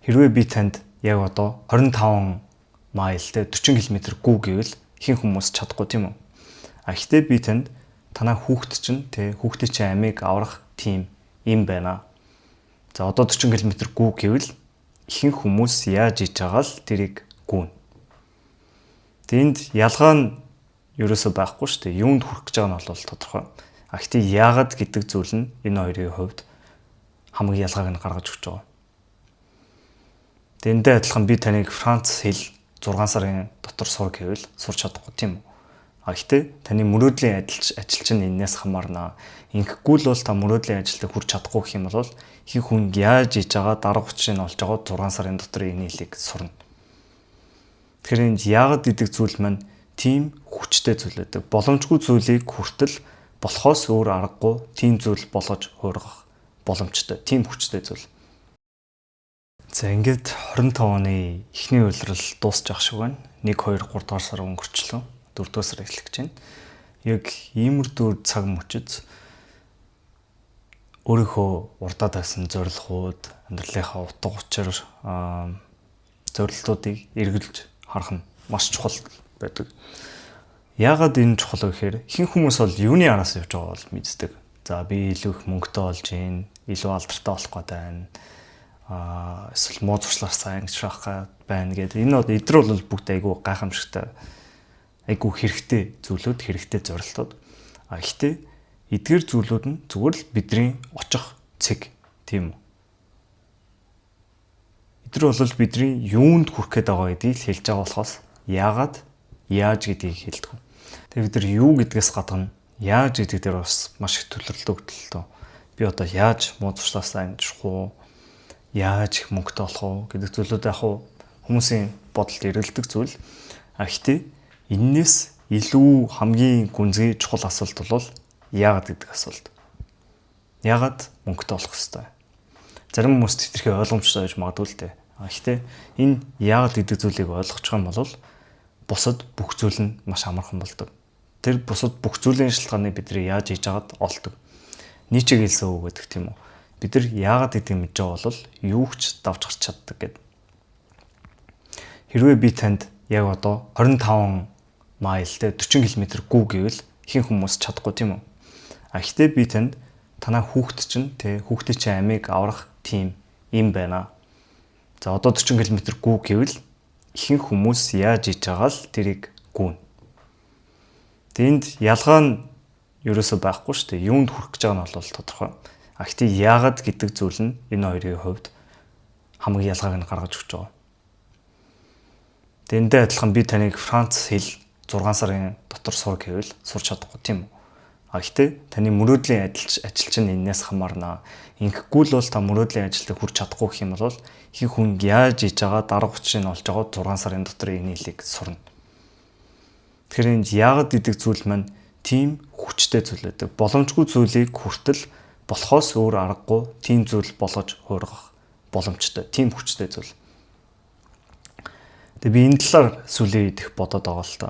Хэрвээ би танд яг одоо 25 mile те 40 км гүү гэвэл ихэнх хүмүүс чадахгүй, тийм үү? А гэхдээ би танд танаа хүүхэд чинь те хүүхдээ чинь амийг аврах тийм юм байна. За, одоо 40 км гүү гэвэл ихэнх хүмүүс яаж хийж байгаа л тэрийг гүүнэ. Тэнд ялгаа нь ерөөсөө байхгүй шүү дээ. Юунд хүрэх гэж байгаа нь бол тодорхой. А гэхдээ яагаад гэдэг зүйл нь энэ хоёрын хувьд хамгийн ялгааг нь гаргаж өгч байгаа. Тэндээ адилхан би таныг Франц хэл 6 сарын дотор сур гэвэл сурч чадахгүй, тийм үү? А гэхдээ таны мөрөөдлийн ажил чинь энэс хамаарна. Ингэхгүй л бол та мөрөөдлийн ажилд хүрч чадахгүй гэх юм бол ихэнх хүн яаж хийж байгаа дарга учрыг нь олж байгаа 6 сарын дотор энэ хэлийг сурна. Тэгэхээр энд яагаад гэдэг зүйл маань тийм хүчтэй зүйл байдаг. Боломжгүй зүйлийг хүртэл болохоос өөр аргагүй тийм зүйл болгож хуургах боломжтой. Тийм хүчтэй зүйл. За, ингээд 25 оны эхний улирал дуусч явах шиг байна. 1 2 3 дугаар сар өнгөрчлөө. 4 дугаар сар эхлэх гэж байна. Яг иймэрдүү цаг мөчид өөрийнхөө урдаа тавьсан зорилгууд, амьдралынхаа утга учир, зорилтуудыг эргэлж харах нь маш чухал байдаг. Яагаад энэ чухал вэ гэхээр ихэнх хүмүүс бол юуны араас явж байгаа бол мэддэг. За, би илүү их мөнгөтэй болж гин, илүү алдартай болох гээд байна. Эсвэл муу зуршлаар сайн гэж байх гээд байна гэдэг. Энэ бол эдгээр бол бүгд айгүй гайхамшигтай, айгүй хэрэгтэй зүйлүүд, хэрэгтэй зорилтууд. А гэхдээ эдгээр зүйлүүд нь зүгээр л бидний очих цэг, тийм үү? Эдгээр бол бидний юунд хүрэх гээд байгаа гэдгийг л хэлж байгаа болохоос яагаад, яаж гэдгийг хэлдэг. Тэгээ бид нар юу гэдгээс гадна яаж гэдэг дээр бас маш их төлөрөлдөг л дөө. Би одоо яаж муу зуршлаас амжих уу? Яаж их мөнгөтэй болох уу гэдэг зүйлүүд яг хуу хүмүүсийн бодолд эргэлдэг зүйл. А гэхдээ энээс илүү хамгийн гүнзгий чухал асуулт бол яагаад гэдэг асуулт. Яагаад мөнгөтэй болох хэвтэй? Зарим хүмүүс хэтэрхий ойлгомжтой байж магадгүй л дээ. А гэхдээ энэ яагаад гэдэг зүйлийг ойлгочих юм бол бусад бүх зүйл нь маш амархан болдог. Тэр бусад бүх зүйлийн шалтгааныг бид нар яаж хийж байгаад олдог. Ницше хэлсэн үг гэдэг, тийм үү? Бид нар яагаад гэдгийг мэдж байгаа бол юу ч давж гарч чаддаг гэдэг. Хэрвээ би танд яг одоо 25 mile те 40 км гүү гэвэл ихэнх хүмүүс чадахгүй, тийм үү? А гэхдээ би танд танаа хүүхэд чинь те хүүхдээ чинь амийг аврах тийм юм байна. За, одоо 40 км гүү гэвэл ихэнх хүмүүс яаж хийж байгаа л тэрийг гүүнэ. Тэнд ялгаа нь ерөөсөө байхгүй шүү дээ. Юунд хүрэх гэж байгаа нь бол тодорхой. А гэхдээ яагаад гэдэг зүйл нь энэ хоёрын хувьд хамгийн ялгааг нь гаргаж өгч байгаа. Тэндээ адилхан би таныг Франц хэл 6 сарын дотор сур гэвэл сурч чадахгүй, тийм үү? А гэхдээ таны мөрөөдлийн ажил чинь энэс хамаарна. Ингэхгүй л бол та мөрөөдлийн ажилд хүрч чадахгүй гэх юм бол ихэнх хүн яаж хийж байгаа дарга учрыг нь олж байгаа 6 сарын дотор энэ хэлийг сурна. Тэгэхээр энд яагаад гэдэг зүйл маань тийм хүчтэй зүйл байдаг. Боломжгүй зүйлийг хүртэл болохоос өөр аргагүй тийм зүйл болгож хуургах боломжтой. Тийм хүчтэй зүйл. Тэгээ би энэ талаар сүүлийн үед их бодоод байгаа л та.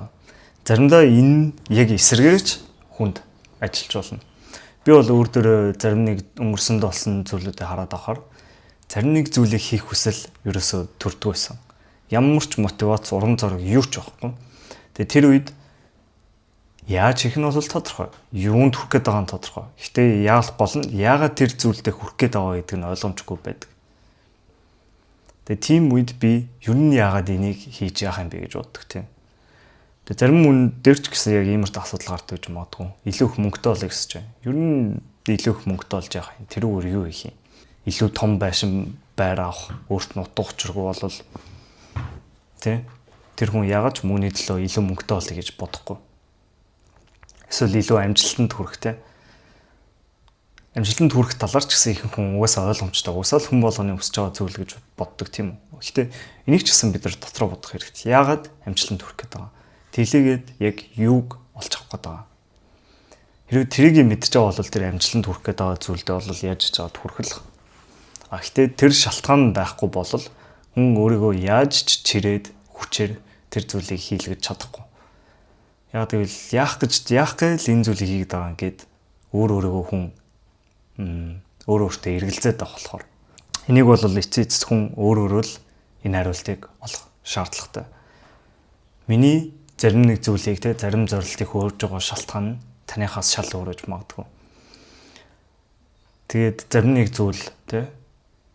Заримдаа энэ яг эсрэгээрч хүнд ажиллаж болно. Би бол өөр дөрөө зарим нэг өнгөрсөнд болсон зүйлүүдээ хараад авахар зарим нэг зүйлийг хийх хүсэл ерөөсөө төрдөг байсан. Ямар ч мотивац, урам зориг юу ч байхгүй. Тэгээ тэр үед яаж хийх нь бол тодорхой. Юунд хүрэх гээд байгаа нь тодорхой. Гэхдээ яалах гол нь яагаад тэр зүйлдээ хүрэх гээд байгаа гэдэг нь ойлгомжгүй байдаг. Тэгээ тийм үед би ер нь яагаад энийг хийж яах юм бэ гэж боддог, тийм. Тэгээ зарим хүн дээр ч гэсэн яг иймэрхүү асуудал гардаг гэж магадгүй. Илүү их мөнгөтэй болъё гэсэн чинь. Ер нь илүү их мөнгөтэй болж яах юм? Тэрүүгээр юу хийх юм? Илүү том байшин байр авах, өөрт нь утга учиргүй бол, тий. Тэр хүн яагаад ч мөнгөний төлөө илүү мөнгөтэй болъё гэж бодохгүй. Эсвэл илүү амжилтанд хүрэх, тий. Амжилтанд хүрэх талаар ч гэсэн ихэнх хүн угаасаа ойлгомжтой. Угаасаа л хүн болгоны хүсэж байгаа зүйл гэж боддог, тийм үү? Гэхдээ энийг ч гэсэн бид нар дотроо бодох хэрэгтэй. Яагаад амжилтанд хүрэх гээд байгаа? Тэлээгээд яг юуг олж авах гээд байгаа? Хэрвээ тэрийг мэдж байгаа бол тэр амжилтанд хүрэх гээд байгаа зүйлдээ бол яаж ч жаад хүрэх л. А гэхдээ тэр шалтгаан байхгүй бол хүн өөрийгөө яаж ч чирээд хүчээр тэр зүйлийг хийлгэж чадахгүй. Яг гэвэл яах гээл энэ зүйлийг хийгээд байгаа гэд өөр өөрийгөө хүн өөр өөртөө эргэлзээд авах болохоор Энийг бол эцээ эцэст хүн өөр өөрөө л энэ хариултыг олох шаардлагатай. Миний зарим нэг зүйлийг те зарим зорилтыг хөөрж байгаа шалтгаан нь таныхаас шал өөр байж магадгүй. Тэгээд зарим нэг зүйл те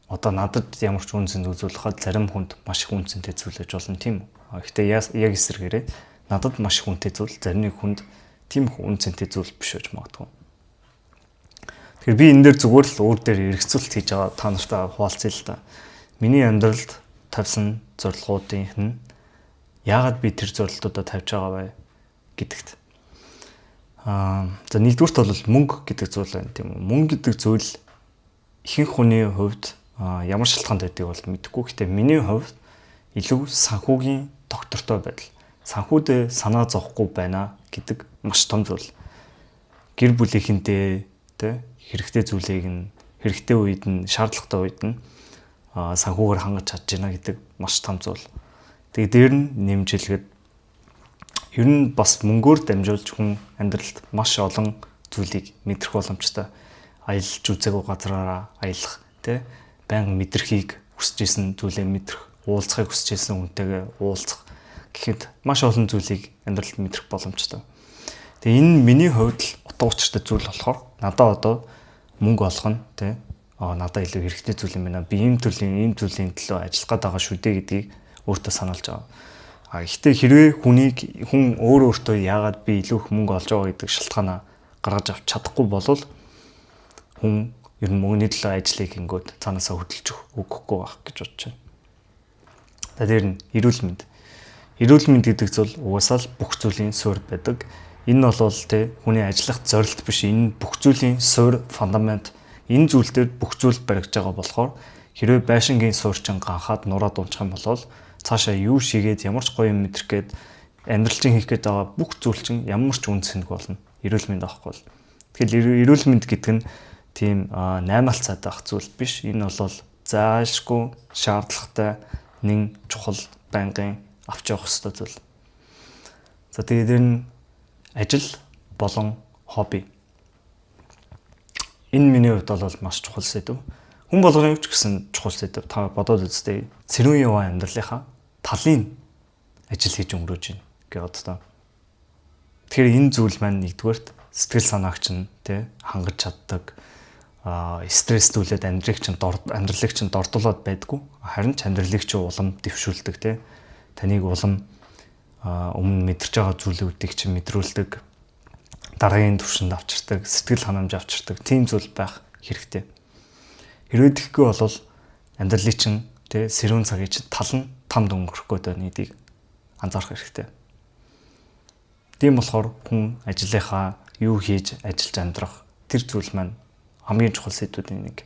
одоо надад ямар ч үн цэн үзүүлэхэд зарим хүнд маш их үн цэнтэй зүйл байж болно, тийм үү? Гэхдээ яг эсрэгээрээ надад маш их үнэтэй зүйл зарим нэг хүнд тийм их үн цэнтэй зүйл биш байж магадгүй. Тэгэхээр би энэ дээр зүгээр л өөр дээр эргэцүүлэлт хийж байгаа та нартай хуваалцъя л да. Миний амьдралд тавьсан зорилгоудынх нь яагаад би тэр зорилтуудаа тавьж байгаа вэ гэдэгт. За, нэгдүгээрт бол мөнгө гэдэг зүйл байна, тийм үү? Мөнгө гэдэг зүйл ихэнх хүний хувьд ямар шалтгаанд байдгийг бол мэдэхгүй. Гэхдээ миний хувьд илүү санхүүгийн тогтвортой байдал. Санхүүдээ санаа зовхгүй байна гэдэг маш том зүйл. Гэр бүлийнхэнтэй тэ хэрэгтэй зүйлийг нь хэрэгтэй үед нь, шаардлагатай үед нь санхүүгээр хангаж чадж байна гэдэг маш том зүйл. Тэгээ дээр нь нэмж хэлэхэд ер нь бас мөнгөөр дамжуулж хүн амьдралд маш олон зүйлийг мэдрэх боломжтой. Аялж үзээгүй газраараа аялах, тэ, байнга мэдрэхийг хүсэж исэн зүйлээ мэдрэх, уулзахыг хүсэж исэн хүнтэйгээ уулзах гэхэд маш олон зүйлийг амьдралд мэдрэх боломжтой. Тэгээ энэ миний хувьд л утга учиртай зүйл болохоор надад одоо мөнгө олох нь тэ надад илүү хэрэгтэй зүйл юм байна. Би ийм төрлийн ийм зүйлийн төлөө ажиллах гээд байгаа шүү дээ гэдгийг өөртөө сануулж байгаа. А гэхдээ хэрвээ хүнийг хүн өөр өөртөө яагаад би илүү их мөнгө олж байгаа гэдэг шалтгаанаа гаргаж авч чадахгүй болвол хүн ер нь мөнгөний төлөө ажлыг хийнгүүт цаанаасаа хөдөлж өгөхгүй байх гэж бодож байна. За, дээр нь эрүүл мэнд. Эрүүл мэнд гэдэг зүйл угаасаа л бүх зүйлийн суурь байдаг. Энэ бол тэ хүний ажиллах зорилт биш, энэ бүх зүйлийн суурь, фундамент. Энэ зүйл дээр бүх зүйл баригдаж байгаа болохоор хэрвээ байшингийн суурь чинь ганхаад нураад унчих юм бол цаашаа юу шигээд, ямар ч гоё юм мэдрэх гээд амьдрал чинь хийх гээд байгаа бүх зүйл чинь ямар ч үн цэнэг болно. Эрүүл мэнд авахгүй бол. Тэгэхээр эрүүл мэнд гэдэг нь тийм наймаалцаад байх зүйл биш. Энэ бол заашгүй шаардлагатай нэгэн чухал байнгын авч явах ёстой зүйл. За, тэгээд энэ ажил болон хобби. Энэ миний хувьд бол маш чухал сэдэв. Хүн болгоны ч гэсэн чухал сэдэв. Та бодоод үзтээ. Сэрүүн яваа амьдралынхаа талын ажил хийж өнгөрөөж байна гэж боддоо. Тэгэхээр энэ зүйл маань нэгдүгээрт сэтгэл санааг чинь тий хангаж чаддаг, стресстүүлээд амьдралыг чинь дордуулаад байдгүй. Харин ч амьдралыг чинь улам дэвшүүлдэг, тий. Таныг улам өмнө мэдэрч байгаа зүйлүүдийг чинь мэдрүүлдэг, дараагийн түвшинд авчирдаг, сэтгэл ханамж авчирдаг тийм зүйл байх хэрэгтэй. Хэрвээ тэгэхгүй бол амьдралыг чинь тий сэрүүн цагийг чинь тал нь тамд өнгөрөх гээд байна гэдгийг анзаарах хэрэгтэй. Тийм болохоор хүн ажлынхаа юу хийж ажиллаж амьдрах тэр зүйл маань хамгийн чухал сэдвүүдийн нэг.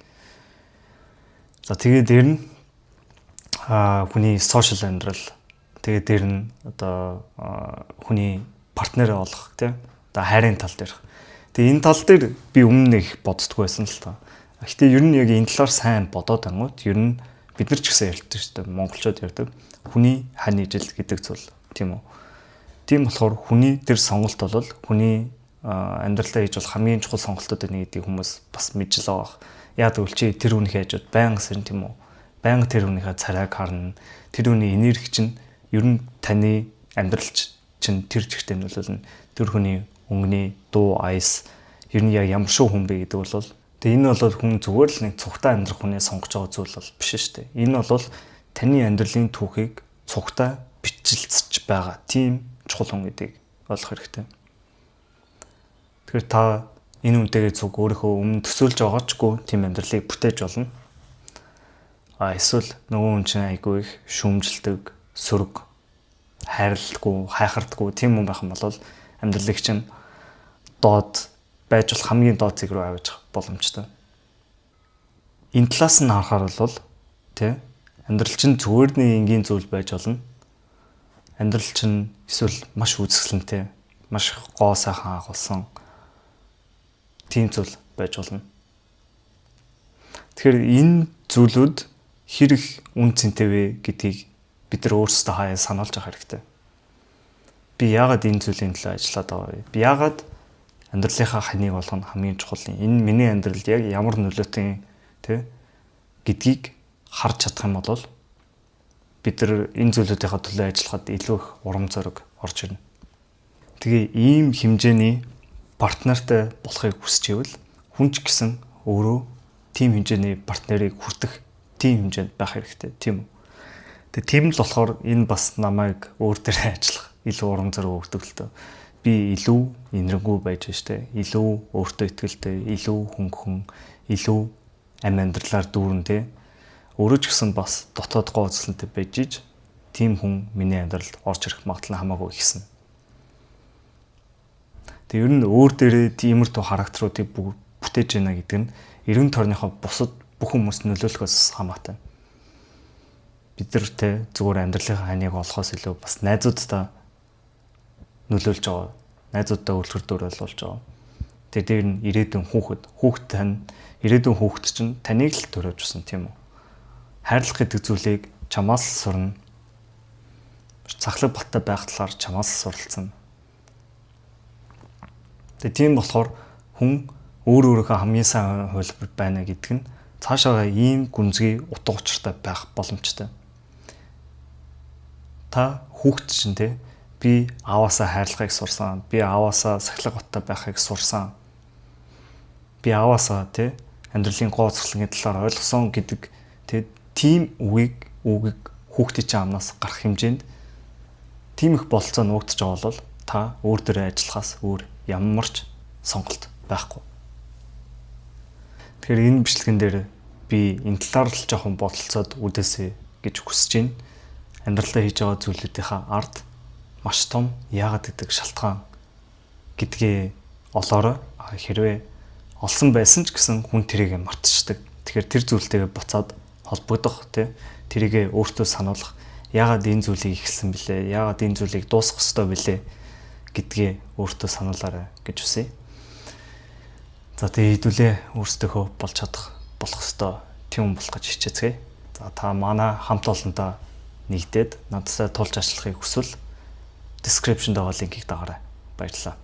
За, тэгээд дээр нь хүний social амьдрал, тэгээд дээр нь одоо хүний партнерээ олох, тийм, одоо хайрын тал дээрх. Тэгээ энэ тал дээр би өмнө нэг боддгоо байсан л та. Гэхдээ ер нь яг энэ талаар сайн бодоод ангууд ер нь бид нар ч гэсэн ярьдаг шүү дээ. Монголчууд ярьдаг. Хүний хань ижил гэдэг зүйл, тийм үү? Тийм болохоор хүний тэр сонголт бол хүний амьдралдаа хийж болох хамгийн чухал сонголтуудын нэг гэдгийг хүмүүс бас мэдж л байгаа. Яг гэвэл чи тэр хүнийхээ хажууд байнга сэрнэ, тийм үү? Байнга тэр хүнийхээ царайг харна. Тэр хүний энерги чинь ер нь таны амьдрал чинь тэр чигтээ нөлөөлнө. Тэр хүний өнгөний дуу аяс ер нь яг ямар шүү хүн бэ гэдэг бол тэгээ энэ бол хүн зүгээр л нэг цугтаа амьдрах хүнээ сонгож байгаа зүйл бол биш шүү дээ. Энэ бол таны амьдралын түүхийг цугтаа бичилцэж байгаа тийм чухал хүн гэдгийг ойлгох хэрэгтэй. Тэгэхээр та энэ үнтэйгээ цуг өөрийнхөө өмнө төсөөлж байгааչгүй тийм амьдралыг бүтээж болно. А эсвэл нөгөө хүн чинь айгүй их шүүмжилдэг, сөрөг, хайрладаггүй, хайхардаггүй тийм хүн байх юм бол амьдралыг чинь доод байж болох хамгийн доод цэг рүү авчих боломжтой. Энэ талаас нь харахаар бол тий амьдрал чинь зүгээр нэг энгийн зүйл байж болно. Амьдрал чинь эсвэл маш үзэсгэлэнтэй, маш гоо сайхан агуулсан тийм зүйл байж болно. Тэгэхээр энэ зүйлүүд хэр их үн цэнтэй вэ гэдгийг бид нар өөрсдөө хаяа сануулж явах хэрэгтэй. Би яагаад энэ зүйлийн төлөө ажиллаад байгаа вэ? Би яагаад амьдралынхаа ханыг болгоно хамгийн чухал юм. Энэ миний амьдралд яг ямар нөлөөтэй тэ гэдгийг харж чадах юм бол бид нар энэ зүйлүүдийнхаа төлөө ажиллахад илүү их урам зориг орж ирнэ. Тэгээ ийм хэмжээний партнертай болохыг хүсч ивэл хүн ч гэсэн өөрөө тийм хэмжээний партнерыг хүртэх тийм хэмжээнд байх хэрэгтэй, тийм үү? Тэгээ тийм л болохоор энэ бас намайг өөр дээр ажиллах илүү урам зориг өгдөг л дөө. Би илүү энэрэнгүй байж штэ. Илүү өөртөө итгэлтэй, илүү хөнгөн, илүү амь амьдралаар дүүрэн те. Өөрөө ч гэсэн бас дотоод гоо үзэсгэлэнтэй байж иж тийм хүн миний амьдралд орж ирэх магадлал нь хамаагүй ихсэн. Тэгээ ер нь өөр дээрээ тиймэрхүү характеруудыг бүтээж байна гэдэг нь эргэн тойрныхоо бусад бүх хүмүүст нөлөөлөхөөс хамаатай. Бид нар те зүгээр амьдралынхаа ханыг олохоос илүү бас найзуудтай нөлөөлж байгаа. Найзуудтай үлгэр дуурайл болж байгаа. Тэгээ дээр нь ирээдүйн хүүхэд, хүүхэд тань ирээдүйн хүүхэд чинь таныг л төрөөж өсөн, тийм үү? Хайрлах гэдэг зүйлийг чамаас л сурна. Цахлаг баттай байх талаар чамаас л суралцсан. Тэгээ тийм болохоор хүн өөр өөрийнхөө хамгийн сайн хувилбар байна гэдэг нь цаашаага ийм гүнзгий утга учиртай байх боломжтой. Та хүүхэд чинь те би ааваасаа хайрлахыг сурсан, би ааваасаа сахилга баттай байхыг сурсан. Би ааваасаа те амьдралын гоо үзэсгэлэнгийн талаар ойлгосон гэдэг те тийм үгийг үгийг хүүхдийн чинь амнаас гарах хэмжээнд тийм их бололцоо нуугдж байгаа бол та өөр дээрээ ажиллахаас өөр ямар ч сонголт байхгүй. Тэгэхээр энэ бичлэгэн дээр би энэ талаар л жоохон бодолцоод үдээсэй гэж хүсэж байна. Амьдралдаа хийж байгаа зүйлүүдийнхаа ард маш том яагаад гэдэг шалтгаан гэдгээ олоорой. Хэрвээ олсон байсан ч гэсэн хүн тэрийг мартчихдаг. Тэгэхээр тэр зүйлтэйгээ буцаад холбогдох тий тэрийгэ өөртөө сануулах, яагаад энэ зүйлийг эхэлсэн бilé, яагаад энэ зүйлийг дуусгах ёстой бilé гэдгээ өөртөө сануулаарай гэж хүсье. За, тэгээ хэдүүлээ өөрсдийнхөө болж чадах болох ёстой тийм болох гэж хичээцгээе. За, та манай хамт олонтой нэгдээд надтай тулж ажиллахыг хүсвэл description-д байгаа линкийг дагаарай. Баярлалаа.